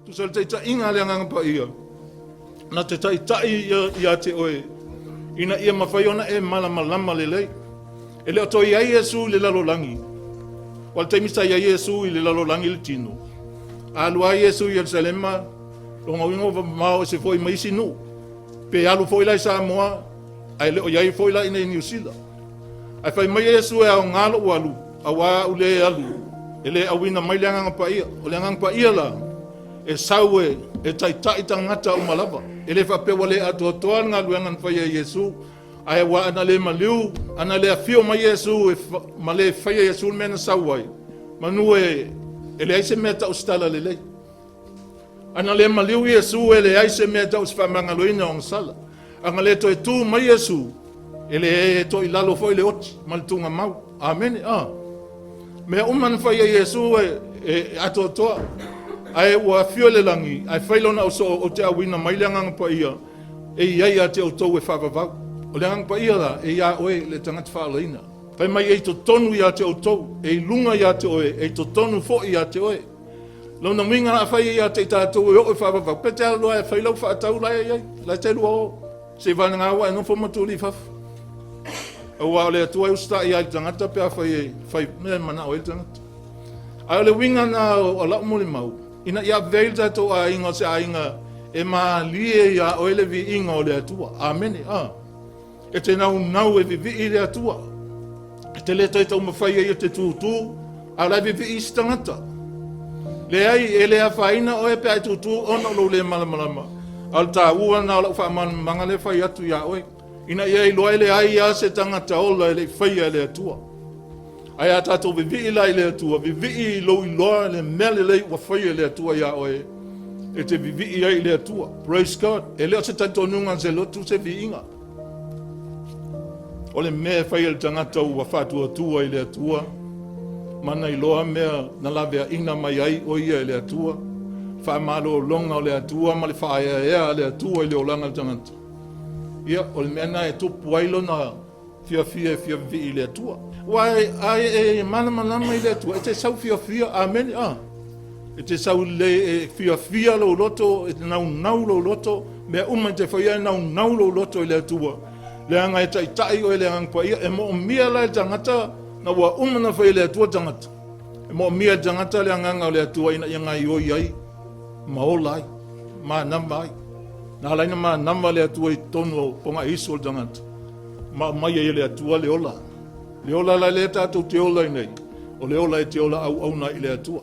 Tusa o le taitaiga a le Agaga Paia, na te taitai ia ia te oe, ina ia mafai ona e malamalama lelei. E le o toe i ai Iesu i le lalolagi. O le taimi sa i ai Iesu i le lalolagi i le tino, a alu lava Iesu i Ierusalema, lona uiga ua mamao ese foi ma isi nuu. Pe alu foi la i Samoa, ae le o i ai foi la i inei i Niu Sila. Ae fai mai Iesu e aoga lou alu, auā au le alu, e le auina mai le Agaga Paia. O le Agaga Paia la, e sau e, e taitai tagata uma lava. E le faapea ua le atoatoa le galuega na faia e Iesu, ae aua ana le maliu, ana le afio mai Iesu e, ma le faia Iesu le mea na sau ai, manu e, e leai se mea tau se tala lelei. Ana le maliu Iesu e leai se mea tau se faamagaloina o ona sala. Ana le toe tu mai Iesu, e le toe i lalo foi le oti ma le tugamau. Amene. Ah. Mea uma na fai e Iesu e, e atoatoa. Ae ua afio i le lagi, ae fai lona ausoo ou te auina mai le Agaga Paia, e i ai ia te outou e faavavau. O le Agaga Paia la, e iā oe le tagata faaolaina. Fai mai e i totonu ia te outou, e i luga ia te oe, e i totonu foi ia te oe. Lona uiga la afai e ia te i tatou e oo i faavavau, pe te alu e fai lau faatau la e i ai, la e te lua o. Se i vanaga ua e nofo ma tuli i fafo. Aua o le Atua e usitai lava i le tagata pe afai e fai mea e manao ai le tagata. Ae o le uiga na o lau molimau, ina ia ave ai le tatou aiga o se aiga e malie iā oe le viiga o le Atua. Amene. Ah. E te naunau e vivii i le Atua. E te le toe taumafai ai e te tūtū, a o la e vivii isi tagata. Leai, e le afaina oe pe a e tūtū ona o lou le malamalama, a o le tāua lena o lau faamalamalamaga lea e fai atu iā oe, ina ia iloa e leai lava se tagata ola e le i faia e le Atua. Ae a tatou vivii la i le Atua, vivii i lou iloa le mea lelei ua faia e le Atua iā oe, e te vivii ai i le Atua. Praise God. E le o se talitonuga o se lotu se viiga. O le mea e fai e le tagata ua faatuatua i le Atua, ma na iloa mea na laveaina mai ai o ia e le Atua, faamalologa o le Atua ma le faaeaea a le Atua i le olaga o le tagata. Ia, o le mea na e tupu ai lona fiafia e fia vivii i le Atua. Ua a e malamalama i le Atua, e te sau fiafia, amene, a. E te sau le e fiafia lou loto, e te naunau lou loto, mea uma e te faia e naunau lou loto i le Atua. Leaga e taitai oe le Agaga Paia, e moomia la e le tagata na ua uma na fai e le Atua tagata. E moomia e le tagata le agaga o le Atua ina ia gaioi ai ma ola ai, manava ai. Na ala ai na manava le Atua i totonu o pogaisu o le tagata. Ma aumai ai e le Atua le ola. Le ola la lea tatou te ola ai nei, o le ola e te ola auauna i le Atua.